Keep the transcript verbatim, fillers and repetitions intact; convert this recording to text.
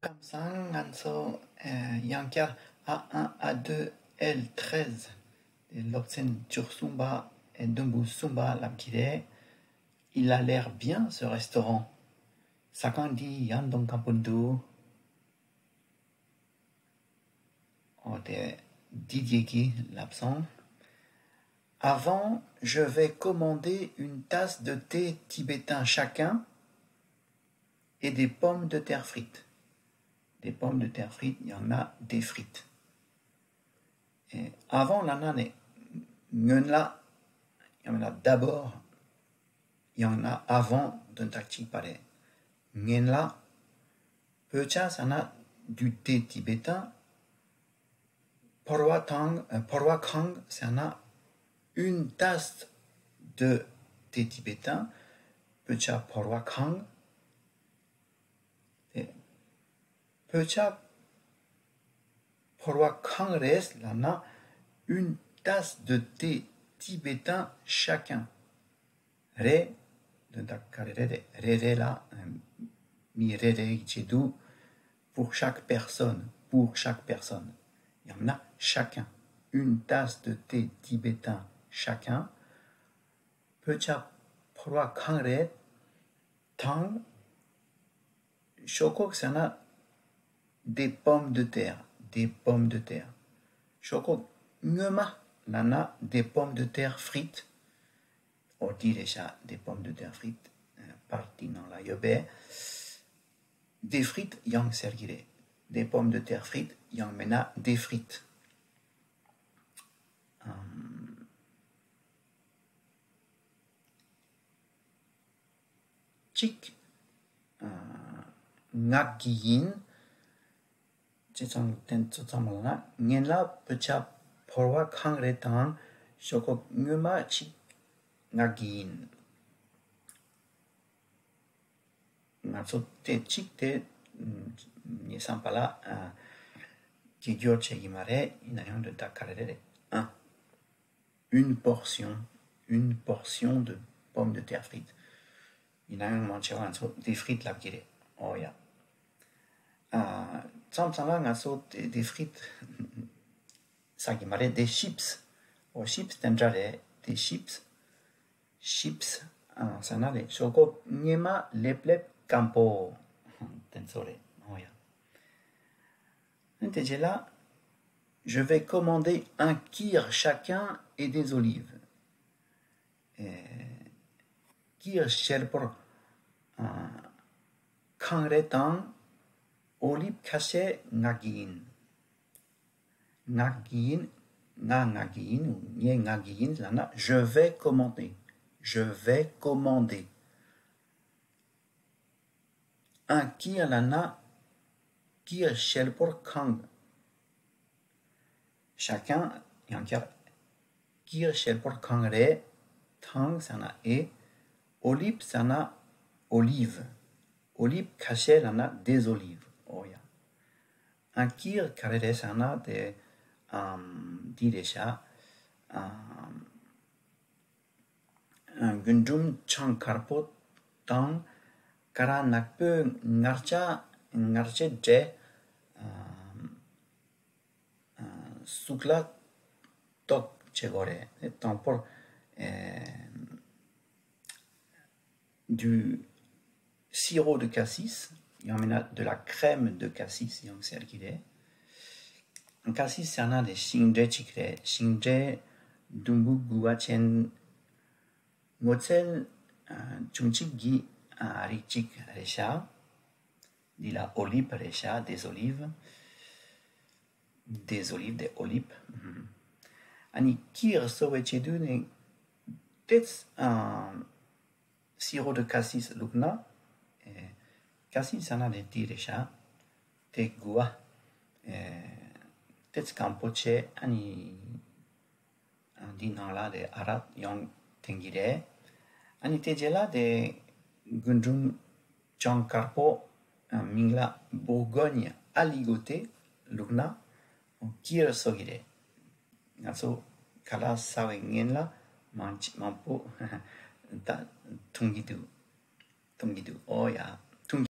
ཁམས་སང་ང་ཚོ་ཡང་བསྐྱར་ཨ་ཨན་ཨ་དུ་ཨེལ་ཐྲེ་ཟ་དེ་སློབ་ཚན་བཅུ་གསུམ་པ་བདུན་པོ་གསུམ་པ་ལབ་ཀྱི་རེད། Il a l'air bien ce restaurant. ཟ་ཁང་འདི་ཡང་གདོང་ཁ་པོ་འདུག་འོ་དེ་འདི་རྗེས་ཀྱི་ལབ་སོང་། Avant, je vais commander une tasse de thé tibétain chacun et des pommes de terre frites. Des pommes de terre frites, ཡང་ན་des frites. ཨེ། Avant ལབ་ན་ནི་སྔོན་ལ། ཡང་ན་d'abord། ཡང་ན་avant དོན་དག་གཅིག་པ་རེད། སྔོན་ལ། Pocha ཟེར་ན་du thé tibétain. Porwa tang, euh, porwa kang ཟེར་ན་une tasse de thé tibétain. Pocha porwa kang. Pocha porwa kang རེད་ལབ་ན། Une tasse de thé tibétain chacun. རེད། དོན་དག་ག་རེ་རེད། རེད་རེད་ལ་མི་རེ་རེ་ཡི་ཆེད་དུ། Pour chaque personne, pour chaque personne. ཡང་ན་chacun. Une tasse de thé tibétain chacun. Pocha porwa kang རེད། དང་། ཤོག་ཁོག་ཟེར་ན། Des pommes de terre, des pommes de terre. ཤོག་ཁོག་སྔོན་མ་ལབ་ན་des pommes de terre frites. འོ་དེ་རེད་ཤག des pommes de terre frites. པར་དེའི་ནང་ལ་ཡོད་པས། Des frites ཡང་ཟེར་གྱི་རེད། Des pommes de terre frites ཡང་མིན་ན་des frites. གཅིག་ཨ། མངགས་ཀྱི་ཡིན། ཅི་ཙམ་དེ་ཚོ་ཚང་མ་ལ་ན་ངན་ལ་བུ་ཆ་ཕོར་བ་གང་རེ་དང་ཤོག་ཁོག་སྔོན་མ་གཅིག་མངགས་ཀྱི་ཡིན། ང་ཚོ་དེ་གཅིག་དེ་ཉེ་སམ་པ་ལ་ཨ། དགེ་སྦྱོར་བྱེད་ཀྱི་མ་རེད། ཡིན་ན་ཡང་འདོན་དག་ག་རེ་རེད་རེད་ཨ། Une portion, une portion de pommes de terre frites. ཡིན་ན་ཡང་མང་ཆེ་བ་ང་ཚོ་des frites ལབ་ཀྱི་རེད། ཨོ་ཡ། ཨ། མཚམས་མཚམས་ལ་ང་ཚོ་des frites ཟ་གི་མ་རེད། Des chips. ཨོ་chips དེ་འདྲ་རེད། Des chips. Chips ཨ་ཟ་ན་ལས་ཤོག་ཁོག་སྔོན་མ་ལེབ་ལེབ་སྐམ་པོ་དེ་ཚོ་རེད། ཨོ་ཡ། དེ་རྗེས་ལ། Je vais commander un kir chacun et des olives. ཨེ། kir ཤེལ་ཕོར་ཨ། གང་རེ་དང་ཨོ་ལིབ་ཁ་ཤས་མངགས་ཀྱི་ཡིན། མངགས་ཀྱི་ཡིན། ང་མངགས་ཀྱི་ཡིན། ངས་མངགས་ཀྱི་ཡིན་ལབ་ན། Je vais commander. Je vais commander. Un kir ལབ་ན། kir ཤེལ་ཕོར་གང་། chacun ཡང་བསྐྱར། kir ཤེལ་ཕོར་གང་རེ། དང་ཟེར་ན་ཨེ། ཨོ་ལིབ་ཟེར་ན་ཨོ་ལིབ། ཨོ་ལིབ་ཁ་ཤས་ལབ་ན་des olives. ཨོ་ཡ། Un kir ག་རེ་རེད་ཟེར་ན་དེ་ཨམ་འདི་རེད་ཤག་ཨམ། རྒུན་འབྲུམ་ཆང་དཀར་པོ་དང་། ཀ་ར་ནག་པོའི་ངར་ལྕགས་ངར་ལྕེ་འདྲེས། ཨ། ཨ། སུག་ལ་ཏོག་བྱེད་དགོས་རེད། དང་པོར། ཨེ། du sirop de cassis ཡང་མིན་ན་de la crème de cassis ཡང་ཟེར་གྱི་རེད། cassis ཟེར་ན་ནི་ཤིང་འབྲས་གཅིག་རེད། ཤིང་འབྲས་ཟླུམ་པོ་དགུ་པ་ཅན། སྔོ་ཚལ་ཨ་ཆུང་གཅིག་གི་ཨ་རིགས་གཅིག་རེད་ཤག་འདི་ལ་ཨོ་ལིབ་རེད་ཤག des olives. Des olives, des olives. ཨ་ནི་kir གསོ་བའི་ཆེད་དུ་ནི་ཏེ་ཨ། sirop de cassis བླུགས་ན། ཨེ། cassis ཟེར་ན་ནི་འདི་རེད་ཤག་དེ་དགུ་པ། ཨེ། ཏེ་སྐམ་པོ་བྱས། ཨ་ནི་འདི་ནང་ལ་དེ་ཨ་རག་ཡང་འཐེན་གྱི་རེད། ཨ་ནི་དེ་རྗེས་ལ་དེ་རྒུན་འབྲུམ་ཆང་དཀར་པོ། ཨ། མིང་ལ་Bourgogne aligoté བླུགས་ན་kir གསོ་གི་རེད། ང་ཚོ་ཁ་ལག་ཟ་བའི་སྔོན་ལ་མང་ཆེ་མང་པོ་ད་འཐུང་གི་འདུག་འཐུང་གི་འདུག་ཨོ་ཡ། འཐུང་།